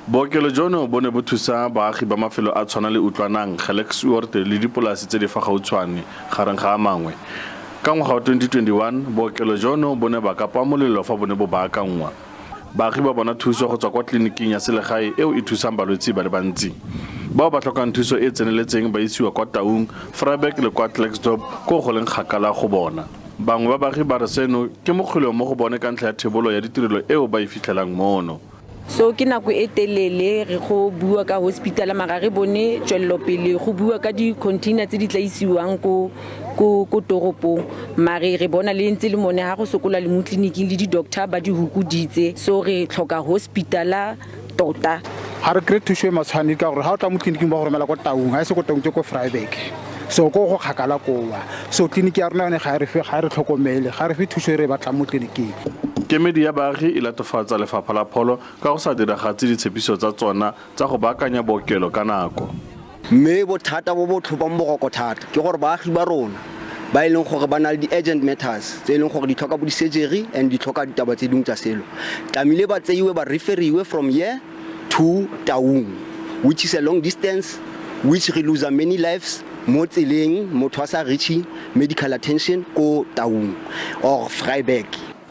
Bookelo jono bo ne bo thusa baagi ba mafelo a tshwana le Utlwanang, Gelexoord le dipolasi tse di fa gautshwane, gareng ga a mangwe. Ka ngwaga wa 2021, bookelo jono bo ne ba kapa molelo fa bo ne bo baakanngwa. Baagi ba bona thuso go tswa kwa tleliniking ya selegae eo e thusang balwetsi ba le bantsi. Bao ba tlhokang thuso e e tseneletseng ba isiwa kwa Taung, Vryburg le kwa Klerksdorp koo go leng kgakala go bona. Bangwe ba baagi ba re seno ke mokgweleo mo go bone ka ntlha ya thebolo ya ditirelo eo ba e fitlhelang mono. So ke nako e telele re go bua ka hospital mara re bone tswelelopele go bua ka di-container tse di tla isiwang ko ko ko toropong, mare re bona le ntse le mone ga go sokola le mo tleliniking le di-doctor ba di hukoditse, so re tlhoka hospitala tota. Ga re kry thuso e matshwanedi ka gore ga o tla mo tleliniking ba go romela ko Taung, ga e se ko Taung ke ko Vryburg, so ko go kgakala kowa. So tleliniki ya rona yone ga e re fe, ga e re tlhokomele, ga re fe thuso e re e batlang mo tleliniking. Kemedi ya baagi e latofatsa lefapha la pholo ka go sa diragatse ditshepiso tsa tsona tsa go baakanya bookelo ka nako. Mme bothata bo bo tlhopang boroko thata ke gore baagi ba rona ba e leng gore ba na le di-urgent matters tse e leng gore di tlhoka bo di-surgery and di tlhoka ditaba tse dingwe tsa selo, tlamehile ba tseiwe ba referiwe from here to Taung, which is a long distance, which re lose many lives mo tseleng motho a sa reach medical attention ko Taung or Vryburg.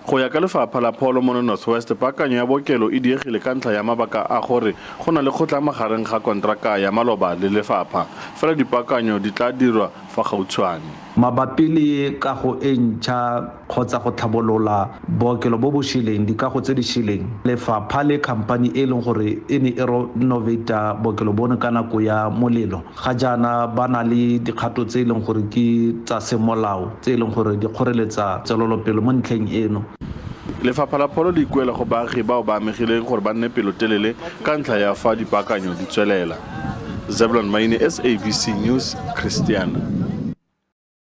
Go ya ka lefapha la pholo mono North West, paakanyo ya bookelo e diegile ka ntlha ya mabaka a gore go na le kgotlang magareng ga konteraka ya maloba le lefapha. Fela dipaakanyo di tla dirwa fa gautshwane. Mabapi le kago e ntšha kgotsa go tlhabolola bookelo bo bo šeleng, dikago tse di šeleng, lefapha le khamphani e e leng gore e ne e renovata bookelo bono ka nako ya molelo, ga jaana ba na le dikgato tse e leng gore ke tsa semolao tse e leng gore di kgoreletsa tswelelopele mo ntlheng eno. Lefapha la Pholo le ikuela go baagi bao ba amegileng gore ba nne pelotelele ka ntlha ya fa dipaakanyo di tswelela. Zebulon Maine, SABC News, Christiana.